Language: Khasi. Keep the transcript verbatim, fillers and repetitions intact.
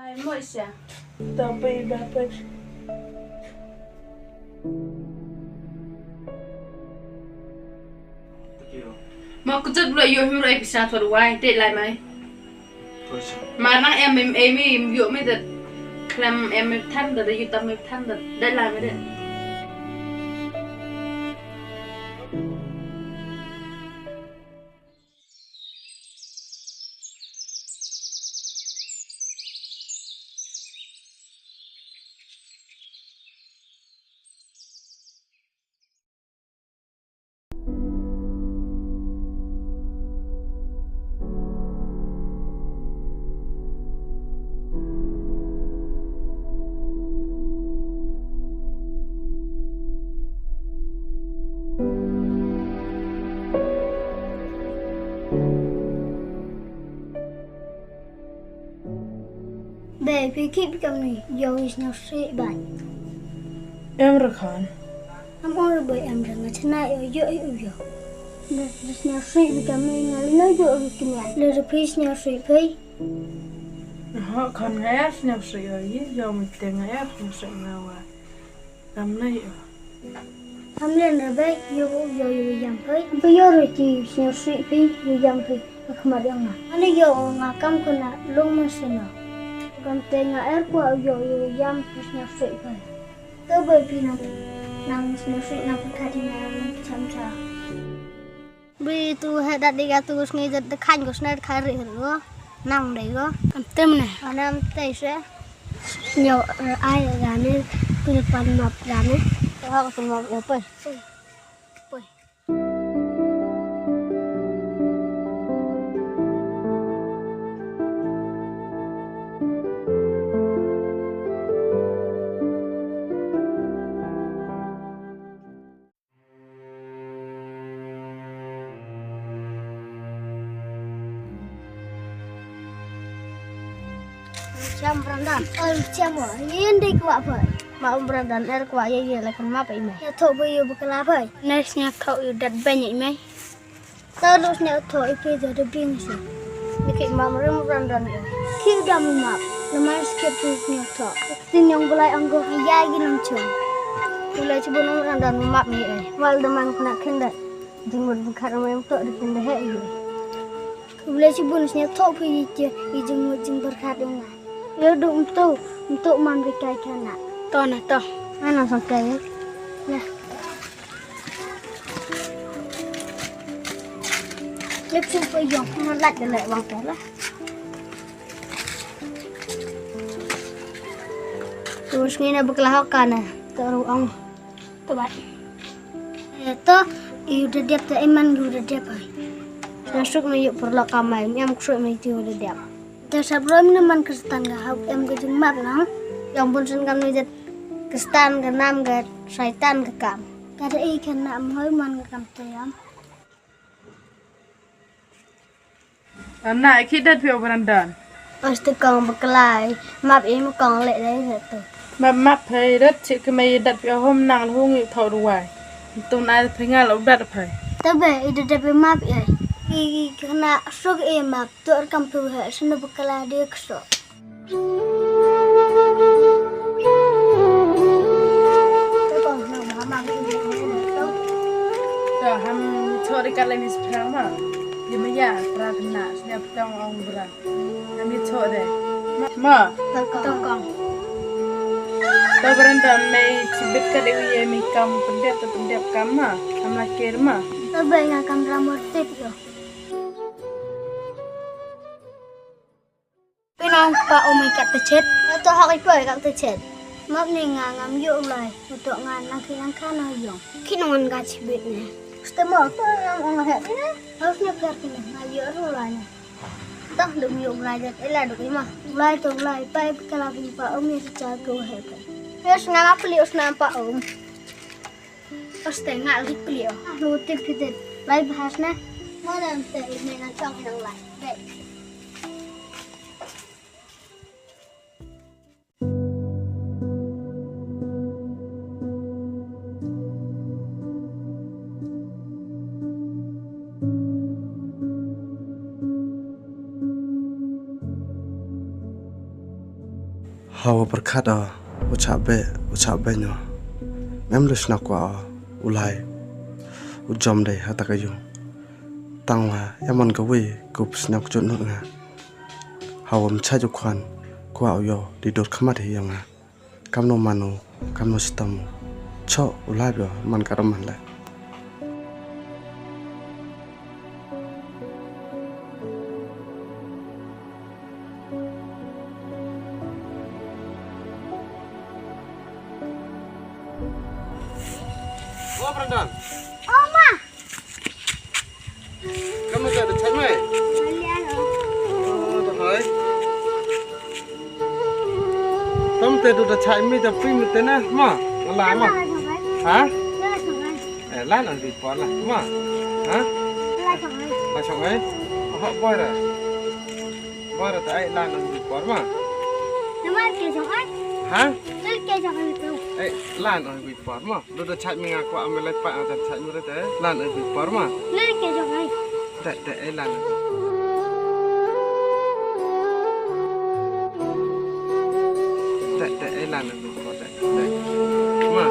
Ai mo isha. Tapi ba pe. Ma ku jot blo yu him rai pisa thor wai te lai mai. Mar nang em em em em yu me dat. Klam em em than dat yu tam em than dat. Dai lai mai de. Bei, phi kit phi kam ni, ïoh ïa sniawsih ban. Em ra khan. Am ong ra bei em ra nga chna ïoh ïoh ïoh ïoh. Sniawsih phi kam ni nga lina ïoh ïoh kim ya. Le ra phi sniawsih phi. Ha khan nga er sniawsih ïoh ïoh ïoh mi te nga er sniawsih nga wa. Kam na ïa. Kam len ra bei, ïoh ïoh ïoh ïam phi. Phi ïoh ru ti sniawsih phi, ïoh ïam phi. Ka khmat ïa nga. Ani ïoh nga kam kuna long ma sino. Kam te nga er kwa ïoh ïoh ïam phi sniawsih phi. To bei phi nang nang sniawsih nang pyrkhat ïa nga nang cham cha. Bi tu he dat dei ka tu sngi dat de khan ko sna kha ri ri ko. Nang dei ko. Am tem ne. Anam te se. Nyo ai ga ne pil pan map ga ne. Ha ko map ko pe. Pe. Cham Brandon. Oi, cham wa. Yin dei kwah pha. Ma um Brandon er kwah ye ye la kan ma pa i me. Ya tho bo yu bakla pha. Nes nya tho yu dat ben i me. Ta lu sñiaw thoh i phi da da bing si. Ni ki mam rim ran ran i. Ki u dam u map. Lamar skip tu sñiaw thoh. Tin yong bulai anggo ya gi nang chung. Bulai chibun ram ran ran u map ni ai. Wal da man kena kenda. Jingmut bukhat ram em thoh di kenda he i. Bulai chibun sñiaw thoh phi i je i jingmut jingberkat yong na. Yo du mtu mtu man bi kai kana. To na to. Ana sa kai. Ya. Lip sing ko yong ko lat de le wang ko la. Terus ngina beklah kana. Terus ang. To bai. Ya to, i udah dep to iman gi udah dep ai. Nasuk me yuk perlok amai, nyam kusuk me ti udah dep. Da sab rom ne man Kristan ga hau em ga jingmap nang. Yang pun sen kam ni jat Kristan ga nam ga Saitan ga kam. Kada i kan na am hoi man ga kam tayam. Ana ki dat phi o Brandon. Os te kong beklai. Map i mu kong le dai satu. Map map phai dat chik ke mai dat phi o hom nang hung i thau ruai. Tung nai phai ngal u dat phai. Tabe i dat phi map i. I kena suk i map. Tuar kam tu he sene bekala dia keso. To ham chori kala ni sephang ma. Dia maya pra kena sene petang ong bra. Ham chori. Ma. Tongkong. To Brandon mai chibit ka dewi ye mi kam pendep to pendep kam ma. Ham lakir ma. To bai nga kam ramor tip yo. Pinang pa umi kat techet. Nga to hak ipo kat techet. Map ni nga ngam yu lai. Utok nga nang ki nang kana yong. Ki nongan ka chibit ne. Ste mo to yang ong het ne. Harus ne kar kini nga yu ru lai ne. Tah dum yu lai det ila dum ima. Lai to lai pa ip kala pin pa umi secha ko het. Yes nga map li us na pa um. Os te nga lik pli o. Ah, lu tip ki tip. Lai bahas na. Mo dan te i me na chong i nang lai. Dei. Hawa pyrkhat o, u chah beh, u chah beh nyo. Mem lu shna kwah o, u lai. U jom dei ha ta ka yung. Tang wa, ya mon ka wei, kup sna kjut not nga. Hawa mchah ju kwan, kwah u yo, di dur khmat hi yong nga. Kam no manu, kam no sitam. Cho, u lai bia, man ka raman la. Wa Brandon. Oma. Kam no da chai mai. Alia lo. Oh, da hai. Tam te du da chai mi da pui mi te na ma. Ala ma. Ha? Eh, la na di por la ma. Ha? La chong ai. Oh, bora. Bora ta ai la na di por ma. Nama ke chong ai. Ha? Ke chong ai tu. Eh, la na di por ma. Lu da chai mi nga kwah me lai pa da chai mi re te. Lan ai bi por ma. Lan ke jong ai. Te te ai lan. Te te ai lan ai bi por te. Te. Ma.